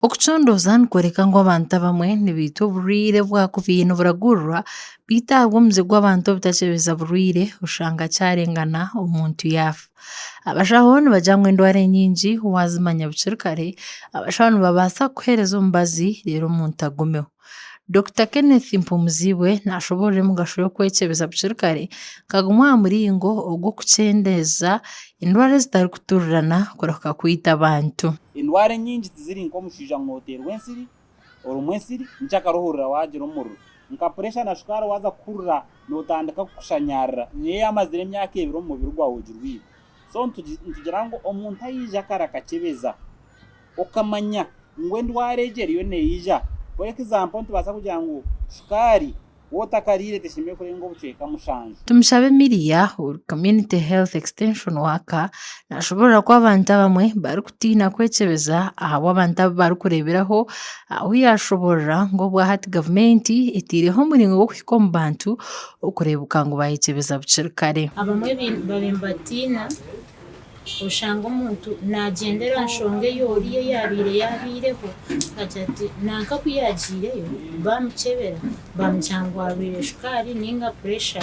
Okucondooza nikworeka ngu abantu abamwe nibaitwa oburwaire obwakubaire niburagurirwa beitu ahabw'omuze gw'abantu obutakyebeza burwaire oshanga kyarengana omuntu yaafa. Abashaho nibagira ngu endwara enyingi waazimanya bukiri kare, abashaho nibabaasa kukuheereza omubazi reero omuntu agumeho. Dokita Kenneth Mpumuzibwe nashoboorora emigasho y'okwekyebeza bukiri kare nka gumwe aha muringo ogw'okukyendeeza endwara ezitarikuturirana kurahuka kwita abantu. Endwara enyingi tiziri nk'omushaija ngu nooteerwa ensiri, orumwa ensiri, nkyakara ohurira waagira omuriro. Nka puresha na shukaari waaza kuhurira nootandika kukushanyarira, niyo yaamazire emyaka ebiri omu mubiri gwawe ogirwaire. So nitugira ngu omuntu aija kare akakyebeza okamanya ngu endwara egi eriyo neija. For example nitubaasa kugira ngu shukaari waaba otakariire teshemereire kurenga obucweka mushanju. Tumushabe Emilia ori Community Health Extension Worker nashoboorora ku abantu abamwe barikutiina kwekyebeza ahabw'abantu abu barikureeberaho ahu yashoboorora ngu obwahati gavumenti eteireho omuringo gw'okuhika omu bantu okureebuka ngu bayekyebeza bukiri kare. Abamwe babaire nibatiina Oshanga omuntu naagyendera aha nshonga ei oriya yaabaire yaabaireho, akagira ati nanka ku yaagiireyo baamukyebera baamugira ngu arwaire shukaari nainga puresha.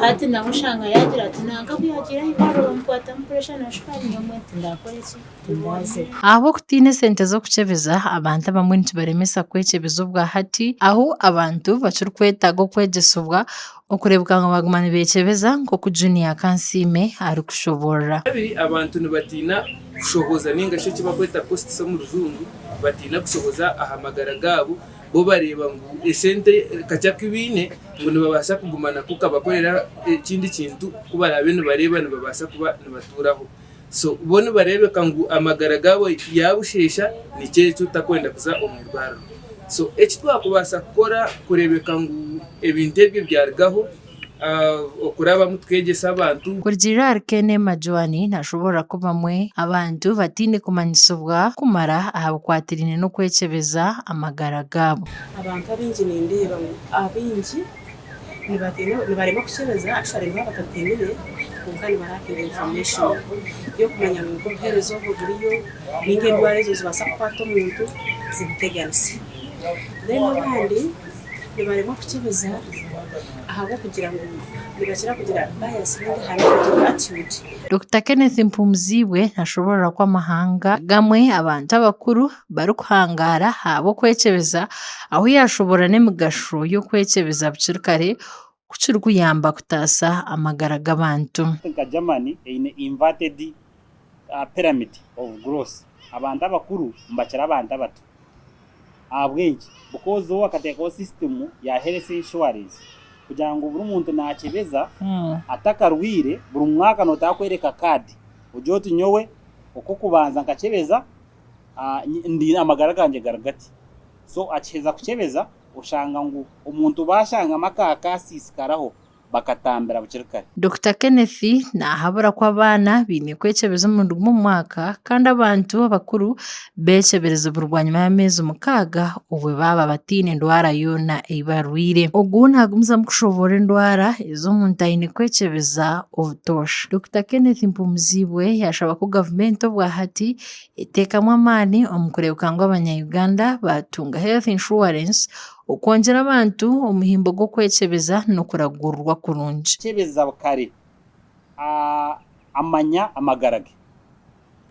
Hati nawe oshanga yaagira ati nanka ku yaagiire aha irwariro baamukwatamu puresha na shukaari nyowe mbwenu tindakore ki, tindaazeyo. Ahabw'okutiina esente z'okukyebeza, abantu abamwe nikibaremesa kwekyebeza obwahati ahu abantu bakirikwetaaga okwegyesibwa Okureebeka ngu baaguma nibeekyebeza nk'oku Junior Kansiime arikushoboorora. Kabiri, abantu nibatiina kushohoza nainga shi eki barikweta costs omu rujungu, batiina kushohoza aha magara gaabo, bo bareeba ngu esente kakye aku baine ngu nibabaasa kuguma nako kabakorera ekindi kintu ku baraabe nibareeba nibabaasa kuba nibatuuraho. So bo nibareebeka ngu amagara gaabo yaabusheesha nikyo ekyo otakwenda kuza omu irwariro. So eki twakubaasa kukora kureebeka ngu ebintu ebyo byarugaho okurabamu tukegyesa abantu. Kurugiirira ahari Ken Emajwani nashoboorora ku bamwe abantu bataine kumanyisibwa kumara aha bikwatiraine n'okwekyebeza amagara gaabo. Abantu abaingi nindeeba ngu abaingi Nibatiina, nibaremwa kukyebeza actually nibaba batatiinire kwonka nibarackinga information y'okumanya ngu nk'obuheereza obu buriyo ninga endwara ezo nizibaasa kukwata omuntu zimuteganise. Then abandi nibaremwa kukyebeza ahabw'okugira ngu nibakira kugira bias ninga aha negative attitude. Dokita Kenneth Mpumuzibwe nashoboorora ku amahanga agamwe abantu abakuru barikuhangaara ahabw'okwekyebeza ahu yaashoboorora n'emigasho y'okwekyebeza bukiri kare ku kirikuyamba kutaasa amagara g'abantu. Nka Germany eine inverted pyramid of growth, abantu abakuru nibakira abantu abato. Ahabw'enki? Because bo bakateekaho system ya health insurance kugira ngu buri muntu naakyebeza atakarwaire, buri mwaka nootaaha kworeka card ogire oti nyowe okw'okubanza nkakyebeza ndi amagara gangye gari gati. So akiheza kukyebeza oshanga ngu omuntu baashangamu akasiisikaraho bakatambira bukiri kare. Dokita Kenneth naahabura ku abaana baine kwekyebeza omurundi gumwe omu mwaka kandi abantu abakuru beekyebereze buri bwanyima y'ameezi mukaaga obwe baaba bataine ndwara yoona ei barwaire. Ogu naagumizamu kushoboorora endwara ezi omuntu aine kwekyebeza obutoosha. Dokita Kenneth Mpumuzibwe yaashaba ku gavumenti obwahati Eteekamu amaani omu kureebeka ngu abanya Uganda baatunga health insurance okwongyera abantu omuhimbo gw'okwekyebeza n'okuragurirwa kurungi. Kyebeza kare amanya amagara ge.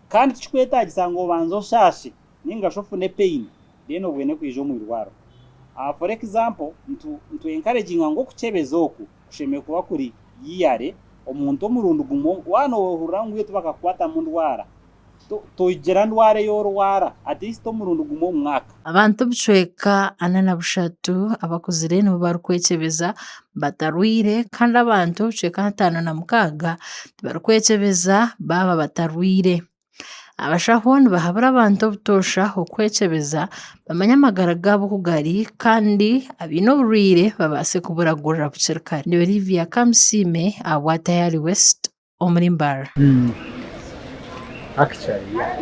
Kandi tikikwetagisa ngu obanze oshaashe ninga shi ofune pain then obwene kwija omu irwariro. For example, nitu encouraginga ngu okukyebeza oku kushemereire kuba kuri yearly, omuntu omurundi gumwe waaba nohurira ngu itwe bakakukwatamu ndwara, Togira ndwara ei orwara at least omurundi gumwe omu mwaka. Abantu obucweka ana na bushatu abakuzire nibo barikwekyebeza batarwaire kandi abantu obucweka 56 tibarikwekyebeza baaba batarwaire. Abashaho nibahabura abantu obutoosha okwekyebeza bamanye amagara gaabo oku gari kandi abaine oburwaire babaase kuburagurira bukiri kare. Ndi Olivia Kamusiime ahabwa Tayari West. Omuri Mbarara. Actually yeah.